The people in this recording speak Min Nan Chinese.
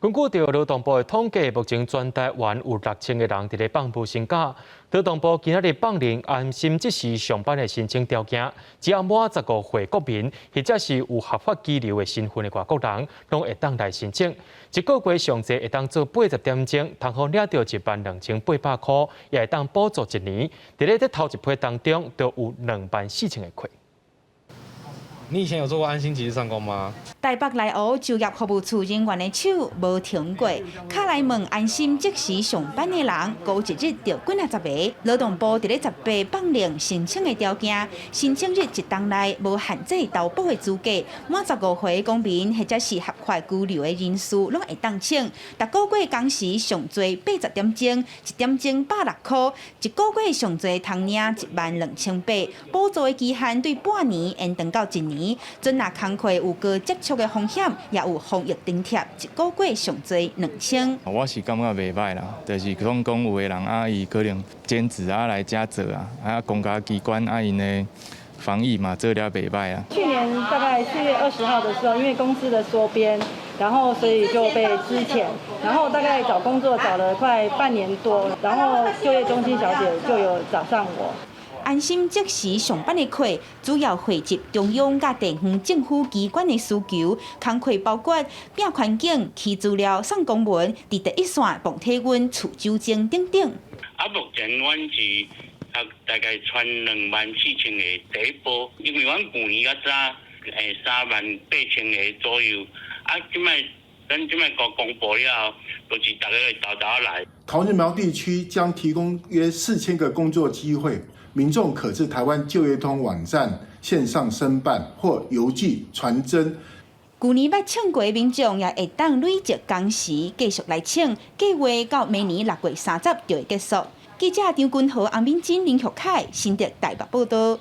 根據著勞動部的統計，目前全台灣有6000個人佇咧放無薪假。勞動部今仔日放靈安心即時上班的申請條件，只要滿十五歲國民，或者是有合法居留的身份的外國人，攏會當來申請。一個月上濟會當做80點鐘，通好領著12,800箍，也會當補助一年。佇咧這頭一批當中，就有24,000個客。你以前有做過安心即時上工嗎？台北內湖就業服務處人員的手無停過，敲來問安心即時上班的人，過一日就幾若十个。勞動部佇咧18放靈申請的條件，申請日一冬內無限制投保的資格，滿十五歲公民或者是合法居留的人士，攏會當請。逐個月工時上濟80點鐘，一點鐘160箍，一個月上濟通領12,800。補助的期限對半年延長到一年。準若工課有高接觸的風險，也有防疫津貼，一個月上濟2000。我是感覺袂䆀啦，就是講講有的人啊，伊可能兼職啊來遮做啊，啊公家機關啊𪜶的防疫嘛做了袂䆀啊。去年大概4月20號的時候，因為公司的縮編，然後所以就被資遣，然後大概找工作找了快半年多，然後就業中心小姐就有找上我。安心即時上班的課，主要匯集中央佮地方政府機關的需求，工課包括拼環境、起資料、送公文、佇第一線磅體溫、儲酒精等等。啊，目前阮是啊，大概傳24,000個第一波，因為阮舊年較早38,000個左右，啊，這擺咱這擺公公布了後，就是逐家會沓沓來。桃竹苗地區將提供約4000個工作機會。民眾可至台灣就業通網站線上申辦或郵寄傳真。舊年捌請過民眾也會當累積工時繼續來請，計劃到明年6月30就會結束。記者張君豪、洪敏珍、林玉凱，新竹台北報道。